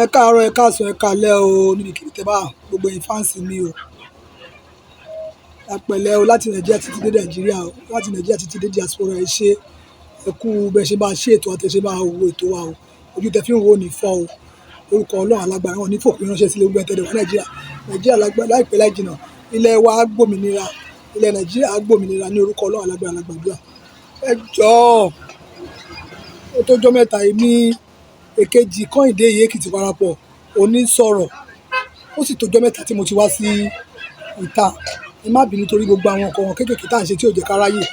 Ẹ káàárọ̀, ẹ káàsán, ẹ káalẹ́ o níbikíbi tẹ́ bá wà, gbogbo ẹ̀yin fans mi o. Ẹ pẹ̀lẹ́ o láti Nàìjíríà títí dé Nàìjíríà o, láti Nàìjíríà títí dé diaspora. Ẹ ṣé, ẹ kú bẹ́ẹ̀ ṣe bá ṣe ètò àti ẹ ṣe bá wo ètò wa o. Ojú tẹ fi ń wo ò ní fọ́ o. Orúkọ Ọlọ́run alágbára wọn ní fòpin ránṣẹ́ sílé gbogbo ẹ̀yin tẹ́ wà Nàìjíríà. Nàìjíríà láìpẹ́ láì jìnnà, ilẹ̀ wa á gbòmìnira, ilẹ̀ Nàìjíríà á gbòmìnira ní orúkọ Ọlọ́run alágbára la gbàdúrà. Ẹ jọ̀ọ́, ó tó jọ́ mẹ́ta èmi èkejì Kẹ́hìndé Èkìtì parapọ̀ onísọ̀rọ̀. Ó sì tó jọ́ mẹ́ta tí mo ti wá sí ìta. Ẹ má bínú torí gbogbo àwọn nǹkan kéékèèké tí à ń ṣe tí ò jẹ́ ká ráyè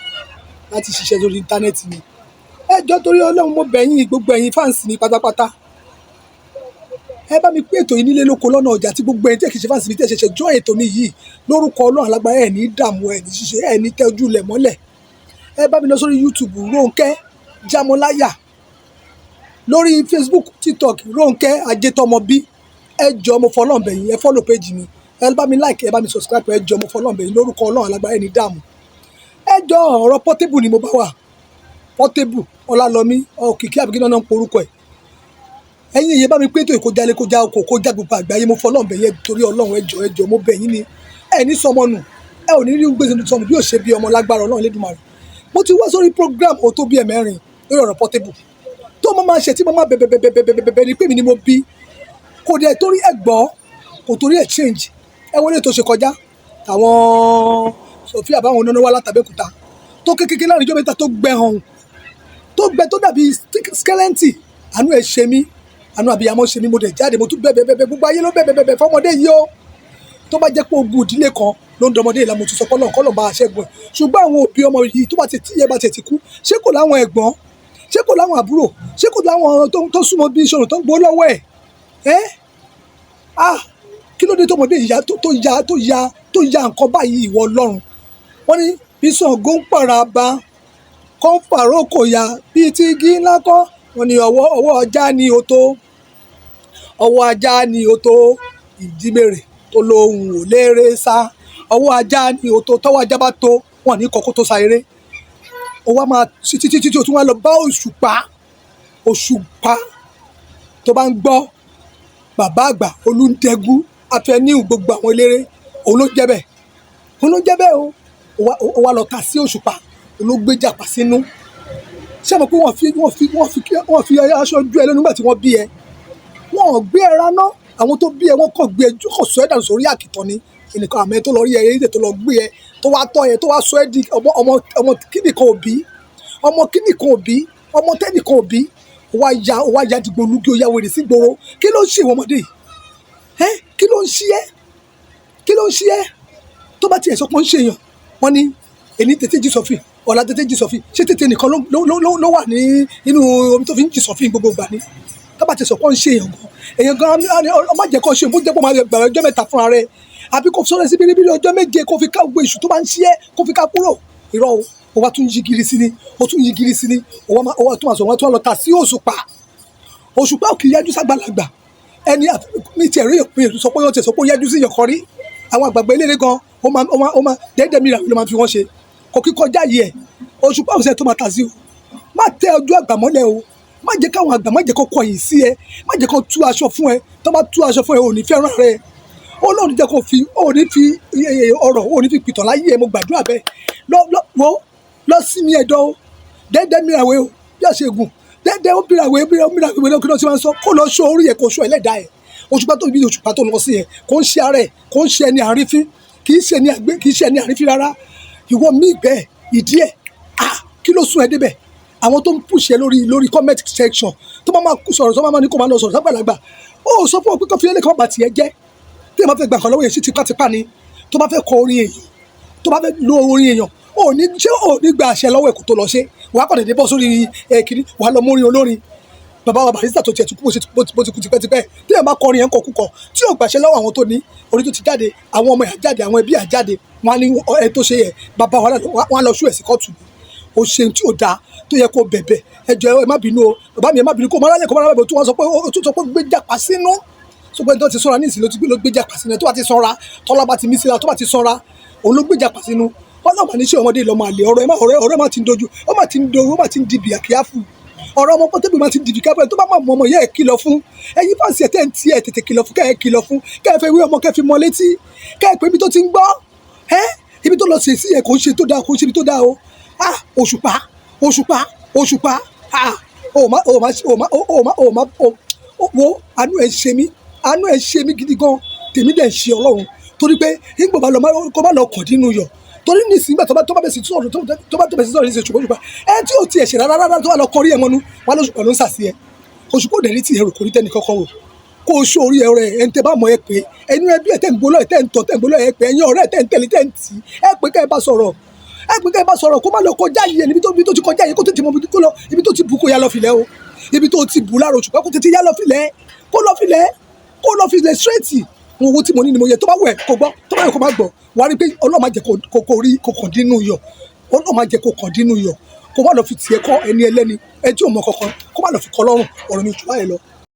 láti ṣiṣẹ́ lórí íńtánẹ́ẹ̀tì ni. Ẹ jọ̀ọ́, torí Ọlọ́run, mo bẹ̀ yín, gbogbo ẹ̀yin fans mi pátápátá. Ẹ bá mi pín ètò yìí nílé lóko lọ́nà ọjà tí gbogbo ẹ̀yin tí ẹ kì í ṣe fans mi tí ẹ ṣẹ̀ṣẹ̀ join ètò mi yìí lórúkọ Ọlọ́run alágbára, ẹ ní dààmú, ẹ ní ṣiṣẹ́, ẹ ní tẹ ojú ilẹ̀ mọ́lẹ̀. Ẹ bá mi lọ sórí YouTube, Rónkẹ́ Jámọ́láyà, lórí Facebook, TikTok, Rónkẹ́ Ajétọ́mọbí. Ẹ jọ̀ọ́, mo fọlọ́run bẹ̀ yín, ẹ follow page mi, ẹ bá mi like, ẹ bá mi subscribe. Ẹ jọ̀ọ́, mo fọlọ́run bẹ̀ yín lórúkọ Ọlọ́run alágbára, ẹ ní dààmú. Ẹ jọ̀ọ́, ọ̀rọ̀ Portable ni mo bá wà. Portable Ọlálọ́mí Òkìkí àbíkí náà ń porúkọ ẹ̀. Ẹ̀yin èyí bá mi pé ètò ìkójálé kójá oko kójá gbogbo àgbáyé. Mo fọlọ́run bẹ̀ yín torí Ọlọ́run. Ẹ jọ̀ọ́, ẹ jọ̀ọ́, mo bẹ̀ yín ni. Ẹ ní sọmọ nù, ẹ ò ní rí gbèsè sọnù bí ò ṣe bí ọmọ lágbára Ọlọ́run Elédùmarè. Mo ti wá sórí program ó tó bí ẹ̀mẹ́rin lórí ọ̀rọ̀ Portable tó mo máa ṣe tí mo máa bẹ̀bẹ̀ bẹ̀bẹ̀ bẹ̀bẹ̀ bẹ̀bẹ̀ ni pé mi ni mo bí kò dẹ̀ torí ẹ̀ gbọ́, kò torí ẹ̀ change. Ẹ wọlé tó ṣe kọjá àwọn Sofia báwọn onáná wá látàbẹ́kúta tó kékeré láàrin ìjọba tó gbẹ hàn tó gbẹ tó dàbí skeleton. Àánú ẹ̀ ṣe mí, àánú àbíyamọ ṣe mí. Mo dẹ̀ jáde, mo tún bẹ̀bẹ̀ bẹ̀bẹ̀, gbogbo ayé ló bẹ̀bẹ̀ bẹ̀bẹ̀ fọmọdé yìí o. Tó bá jẹ́ pé ogun ìdílé kan ló ń dọmọdé yìí la, mo ti sọ pé Ọlọ́run kọ́ ló bá a ṣẹ́gun ẹ̀. Ṣùgbọ́n àwọn òbí ọmọ yìí, tó bá ti tíyẹ bá ti ti kú, ṣé kò láwọn ẹ̀gbọ́n? Ṣé kò láwọn àbúrò? Ṣé kò láwọn tó súnmọ́ bí ìṣòro tó ń gbó lọ́wọ́ ẹ̀? Ẹ́ ah, kí ló dé tọmọdé yìí ya tó tó ya tó ya tó ya nǹkan báyìí? Ìwọ Ọlọ́run, wọ́n ní bí Ṣàngó ń pàràbà kọ́ ń fàrókò ya bíi ti igi ńlá kọ́. Wọ́n ní ọwọ́ ajá ni ó tó, ọwọ́ ajá ni ó tó, ìjímèrè tó lóhùn ò lérè sá. Ọwọ́ ajá ni ó tó, tọ́wọ́ ajá bá tó, wọ́n ní kọ́kọ́ tó sa eré. Ó wá máa títí títí tí o tún wá lọ bá Òṣùpá. Òṣùpá tó bá ń gbọ́ bàbá àgbà Olúndẹ́gún Afẹ́níhùn, gbogbo àwọn eléré, òun ló jẹ́ bẹ́ẹ̀, òun ló jẹ́ bẹ́ẹ̀ o. Ó wá lọ ta sí Òṣùpá, òun ló gbé jàpá sínú. Ṣé mo pé wọ́n fi aṣọ ju ẹ lẹ́nu nígbà tí wọ́n bí ẹ? Wọ́n ò gbé ẹ raná. Àwọn tó bí ẹ, wọ́n kàn gbé ẹ, kàn sọ ẹ dànù sórí àkìtàn ni. Ẹnìkan àmọ́ ẹ tó lọ rí ẹ ẹ tó lọ gbé ẹ, tó wá tọ́ ẹ, tó wá sọ ẹ di ọmọ ọmọ ọmọ kíni kan òbí, ọmọ kíni kan òbí, ọmọ tẹ́nì kan òbí. Ó wá ya dìgbò lugi, ó ya wèrè sí gbòòrò. Kí ló ń ṣe ìwọ ọmọdé yìí? Ẹ kí ló ń ṣe ẹ? Kí ló ń ṣe ẹ? Tó bá tiẹ̀ sọ pé ó ń ṣe èèyàn, wọ́n ní èní tètè jí sọfìn, ọ̀la tètè jí sọfìn. Ṣé tètè nìkan ló wà ní inú omi tó fi ń jí sọfìn gbogbo ìgbà ni? Tó bá ti sọ pé ó ń ṣe èèyàn gan, èèyàn gan ọmọ jẹ́ kó ṣe bó jẹ́ pé ó máa gbàgbé ọjọ́ 3 fúnra rẹ̀, àbí kó sọ̀rọ̀ sí bíríbírí ọjọ́ 7, kó fi ká gbogbo èṣù tó bá ń ṣe ẹ́, kó fi ká kúrò. Irọ́ o, ó wá tún yí giri sí ni, ó tún yí giri sí ni, ó wá tún máa sọ, wọ́n tún lọ ta sí Òṣùpá. Òṣùpá ò kì í yájú ságbàlagbà ẹni mi tiẹ̀ rí òpin ètò sọ pé wọ́n ti sọ pé ó yájú sí ìyànkọ́ rí. Àwọn àgbààgbà eléré gan, ó máa dẹ́dẹ́ mi ló máa fi wọ́n ṣe kò kí kọjá yìí ẹ̀. Òṣùpá òṣìṣẹ́ tó máa ta sí o. Má tẹ ojú àgbà mọ́lẹ̀ o. Má jẹ́ káwọn àgbà, má jẹ́ kó kọ̀yìn sí ẹ, má jẹ́ kó tú aṣọ fún ẹ. Tó bá tú aṣọ fún ẹ, ò ní fẹ́ràn rẹ. Ọlọ́run jẹ́ kó fi ò ní fi ọ̀rọ̀ ò ní fi pìtàn láyé ẹ. Mo gbàdúrà bẹ́ẹ̀. Lọ lọ wo lọ sí mi ẹ̀dọ́ o. Dẹ́dẹ́ mi àwẹ̀ o bí a ṣe gùn dẹ́dẹ́ ó bíra àwẹ̀ ó bíra àwẹ̀ lọ́kí lọ́sí máa ń sọ kó lọ ṣọ́ orí ẹ̀, kó ṣọ́ ẹlẹ́dàá ẹ̀. Òṣùpá tó bí Òṣùpá tó lọ sí ẹ̀, kò ń ṣe ara ẹ̀, kò ń ṣe ẹni àrífín, kì í ṣe ẹni àgbé, kì í ṣe ẹni àrífín rárá. Ìwọ mí bẹ́ẹ̀ ìdí ẹ̀, ah, kí ló sún ẹ débẹ̀? Àwọn tó ń push ẹ lórí comment section, tó bá máa sọ̀rọ̀, tó bá máa ní kó máa lọ sọ̀rọ̀ sábàlagbà, ó sọ fún ọ pé kó fi ẹlẹ́kọ̀ọ́ bá tiẹ̀ jẹ́. Tí ẹ máa fẹ́ gbà kan lọ́wọ́ yẹn sí tipátipá ni. Tó bá fẹ́ kọ orin èèyàn, tó bá fẹ́ lo orin èèyàn, ò ní ṣé ò ní gba àṣẹ lọ́wọ́ ẹ̀ kó tó lọ ṣe. Wàá kọ̀ dédé bọ́ sórí ẹ̀ kiri, wàá lọ mórin olórin. Bàbá wa Barrister tó tiẹ̀ ti kú, bó ti kú tipẹ́tipẹ́, tí ẹ bá kọrin yẹn ń kọ kúkọ tí ò gbàṣẹ lọ́wọ́ àwọn tó ní orí tó ti jáde, àwọn ọmọ ẹ̀ á jáde, àwọn ẹbí á jáde, wọn á ní ẹ tó ṣe yẹ bàbá wọn á lọ sú ẹ̀ sí kóòtù. O ṣe tí ò dáa tó yẹ kó bẹ̀bẹ̀. Ẹ jọ̀ọ́, ẹ má bínú o, bàbá mi, ẹ má bínú. Kó má rálẹ̀, kó má rálẹ̀. Tó wọ́n sọ pé ó tún sọ pé gbé jàpá sínú, sọ pé tó ti sọ́ra ní ìsìn ló ti gbé, ló gbé jàpá sínú. Tó bá ti sọ́ra, tọ́lá bá ti mí síra, tó bá ti sọ́ra, òun ló gbé jàpá sínú. Ọlọ́mà ní ṣé ọmọdé lọ́mọ àlè. Ọ̀rọ̀ ẹ má ọ̀rẹ́ ọ̀rẹ́ má ti ń dojú, ó má ti ń dojú, ó má ti ń di bìàkíáfù. Ọ̀rọ̀ ọmọ Portable máa ti dìdì kábọ̀. Tó bá máa mọ ọmọ yẹ ẹ̀ kìlọ̀ fún. Ẹ̀yin fans ẹ̀ tẹ́ ń tiẹ̀ tètè kìlọ̀ fún, kẹ́ ẹ̀ kìlọ̀ fún, kẹ́ ẹ fẹ́ wí ọmọ, kẹ́ fi mọ létí, kẹ́ ẹ pé ibi tó ti ń gbọ́ ẹ́, ibi tó lọ sí sí ẹ̀ kò ń ṣe tó dáa, kò ń ṣe ibi tó dáa o. Ah, Òṣùpá, Òṣùpá, Òṣùpá, ah, o ma, o ma, o ma, o ma, o ma, o wo, àánú ẹ̀ ṣe mí, àánú ẹ̀ ṣe mí gidi gan. Tèmi dẹ̀ ń ṣe Ọlọ́run, torí pé nígbà bá lọ kó má lọ kàn dínú yọ, torí nísìnyí gbà tó bá bẹ̀ sí sọ̀rọ̀, tó bá tó bẹ̀ sí sọ̀rọ̀ nísìnyí, ṣùgbọ́n Òṣùpá ẹ tí ò tiẹ̀ ṣe rárá rárá, tó bá lọ kọrí ẹ̀ mọ́nú wà lóṣùpá ló ń sàsí ẹ. Òṣùpá ò dẹ̀ ní tiẹ̀ rò, kò ní tẹ́ni kọ́kọ́ wò kó o ṣó orí ẹ̀rọ ẹ̀. Ẹni tẹ́ bá mọ̀ ẹ pé ẹnu ẹbí ẹ̀ tẹ́ ń gbólọ́ ẹ̀, tẹ́ ń tọ́, tẹ́ ń gbólọ́ ẹ̀ pé ẹ̀yin ọ̀rẹ́ ẹ̀ tẹ́ ń tẹ̀lé, tẹ́ ń tì í, ẹ pé kẹ́ ẹ bá sọ̀rọ̀, ẹ pé kẹ́ ẹ bá sọ̀rọ̀, kó má lọ kọjá yìí ẹ̀ níbi tó ti kọjá yìí, kó tètè mọ ibi tó lọ, ibi tó ti bù, kó yá lọ filẹ̀ o. Ibi tó ti bù lára Òṣùpá, kó tètè yá lọ filẹ̀, kó lọ filẹ̀, kó lọ filẹ̀ straight. Mo owó tí mo ní ni mo yẹ. Tó bá wẹ̀ kó gbọ́, tó bá yẹ kó má gbọ́, wà á rí pé Ọlọ́run má jẹ́ kó rí kó kàn dínú yọ. Ọlọ́run má jẹ́ kó kàn dínú yọ, kó má lọ fi tiẹ̀ kọ́ ẹni ẹlẹ́ni, ẹ tí ò mọ kankan, kó má lọ fi kọ́ lọ́rùn. Ọ̀rọ̀ mi jù báyìí lọ.